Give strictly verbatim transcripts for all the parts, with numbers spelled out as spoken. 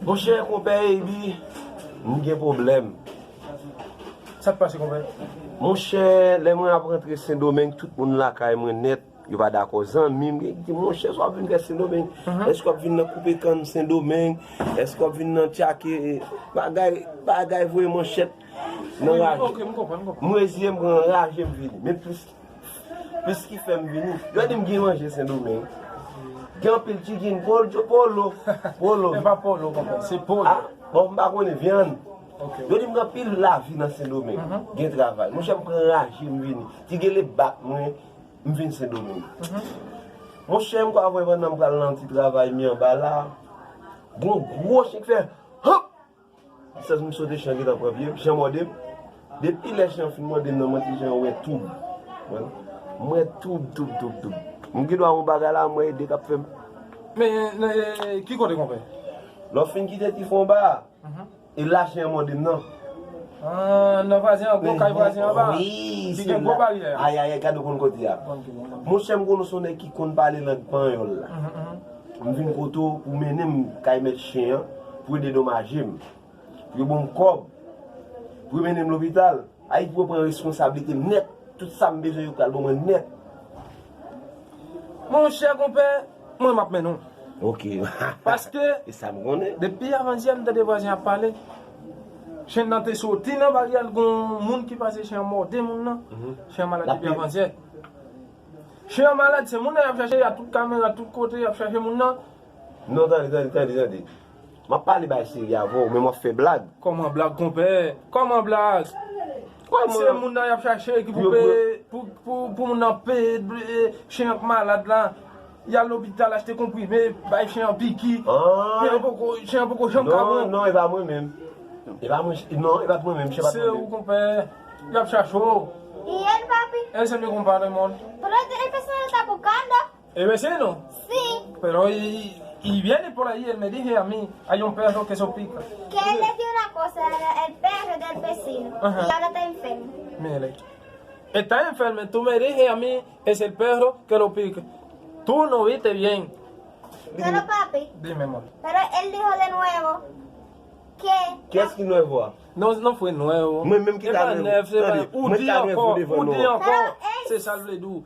Monchè, konpè Ebi, m gen pwoblèm. Sa k pase, konpè? Monchè, lè mwen ap rantre Sendomeng, tout moun lakay mwen nèt, yo pa dakò. Zanmi m gen ki di, "Monchè, sa w ap vin fè Sendomeng? Èske w ap vin nan koupe kann Sendomeng? Èske w ap vin nan tchake?" Bagay, bagay voye manchèt nan raje. Ok, m konprann, m konprann. M reziye, m pran raje, m vini. Men plis Plis ki fè m vini. Yo di m gen manje Sendomeng. Gen anpil chicken, polo, polo, polo. E pa polo, konpè, se polo. Ah, bon, m pa konnen vyann. Ok. Yo di m gen anpil lavi nan Sendomeng. Gen travay. Monchè, m pran raje, m vini. Ti Gele bat mwen, m vin Sendomeng. Monchè, m kwè avè pandan m pral nan ti travay mi anba la. Gon gwo chen k fè, hop! Sèz m sote chen an gentan pran pye m, chen an mòde m. Depi lè chen an fin mòde m nan, mwen ti chen an wè toub. M wè toub, toub, toub, toub. M gen dwa wè yon bagay la, m wè e de k ap fè m. Men, ki kote, konpè? Lè w fin kite ti fon anba a, e la chen an mòde m nan. Ah, nan vwazen an, gwo kay vwazen anba. Wi, se la. Ki gen gwo baryè. Ay, ay, ay, gade w konn kote a. Monchè, m konn se yon nèg ki konn pale lang panyòl la. M vin kote w pou mennen m kay mèt chen an, pou yo dedomaje m. Pou yo ban m kòb. Pou yo mennen m lopital. Ayiti pou yo pran reskonsablite m nèt. Tout sa m bezwen yo pral ban mwen nèt. Monchè konpè, mwen m ap mennen w. Ok. Paske, e sa m konnen. Depi avandyè m tande vwazen ap pale. Chen nan te soti nan baryè l, gon moun ki pase chen an mòde moun nan. Chen an malad depi avandyè. Chen an malad, se moun nan y ap chache, y a tout kamera, tout kote, y ap chache moun nan. Non, tande, tande, tande, tande. M ap pale bay serye avè w, men w ap fè blag. Kòman blag, konpè? Kòman blag? Se moun nan y ap chache ki pou peye, pou, pou, pou moun nan peye, e, chen an k malad la. Y al lopital achte konprime, bay chen an piki. Chen an poko, chen an poko janm ka bon. Non, non, e pa mwen menm. E pa mwen, non, e pa t mwen menm, chen pa t mwen menm. Se ou, konpè. Y ap chache w. Y él, papi? Él se mi compadre, amor. Pero él, él persona está buscando. El vecino. Sí. Pero y, y, y viene por ahí, él me dice a mí, hay un perro que se pica. Que él le dio una cosa al, al perro del vecino y ahora está enfermo. Mire, está enfermo, tú me dices a mí, es el perro que lo pica. Tú no viste bien. Pero papi. Dime, amor. Pero él dijo de nuevo que. Kiyès ki nuevo a? Non, non fwe nuevo. Mwen menm ki ta nuevo. Tande, ou di ankò, ou di ankò. Se sa l vle di w.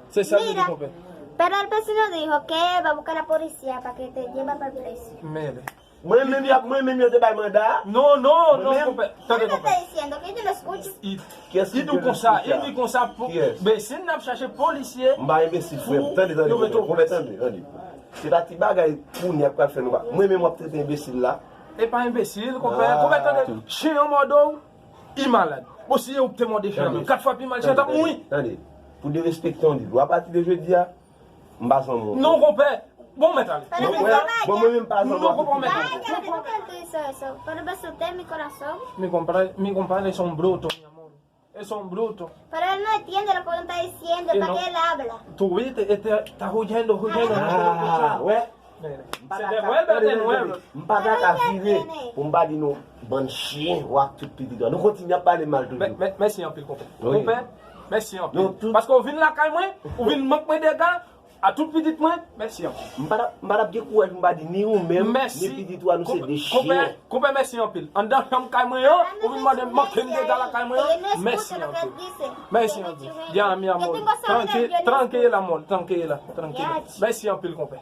Se sa l vle di, konpè. Pero el vecino dijo que va a buscar a la policía para que te lleve para el preso. Mele. Mwen menm y ap, mwen menm yo te bay manda a. Non, non, non, konpè. Tande, konpè. ¿Qué está diciendo? Que yo no escucho. Li di w konsa, li di w konsa, enbesil nan ap chache polisye. M pa enbesil, frè m. Tande, tande, konpè, tande, tande. Se pa ti bagay kounye a k pral fè nou pa. Mwen menm w ap trete enbesil la. E pa enbesil, konpè. Konpè, tande, chen an mòde w, li malad. Bon, si e ou k te mòde chen an, kat fwa pi mal, chen an t ap mouri. Tande, pou derespekte yon liv. Apati de jodi a, m pa zanmi w. Non, konpè. Bon, mèt ale. Bon, mwen menm pa zanmi w. Non, konpè, mèt ale. Mi compadre, mi compadre es un bruto, mi amor. Es un bruto. Pero él no entiende lo que uno está diciendo, ¿para qué él habla? Tú viste, este está huyendo, huyendo. Ah, wè. Se devuelve de nuevo. M pa ta ka vire pou m pa di nou bann chen w ak tout pitit ou. Nou kontinye ap pale mal toujou. Mèsi anpil, konpè. Konpè, mèsi anpil. Paske w vin lakay mwen, ou vin mank mwen dega, a tout pitit mwen, mèsi anpil. M pa t ap gen kouraj pou m pa di ni ou menm, ni pitit ou a, nou se de chen. Konpè, mèsi anpil. Anndan chanm kay mwen an, ou vin mande m manke m dega lakay mwen an, mèsi anpil. Mèsi anpil. Ya, mi amor. Tranquila, amor. Tranquila, tranquila. Mèsi anpil, konpè.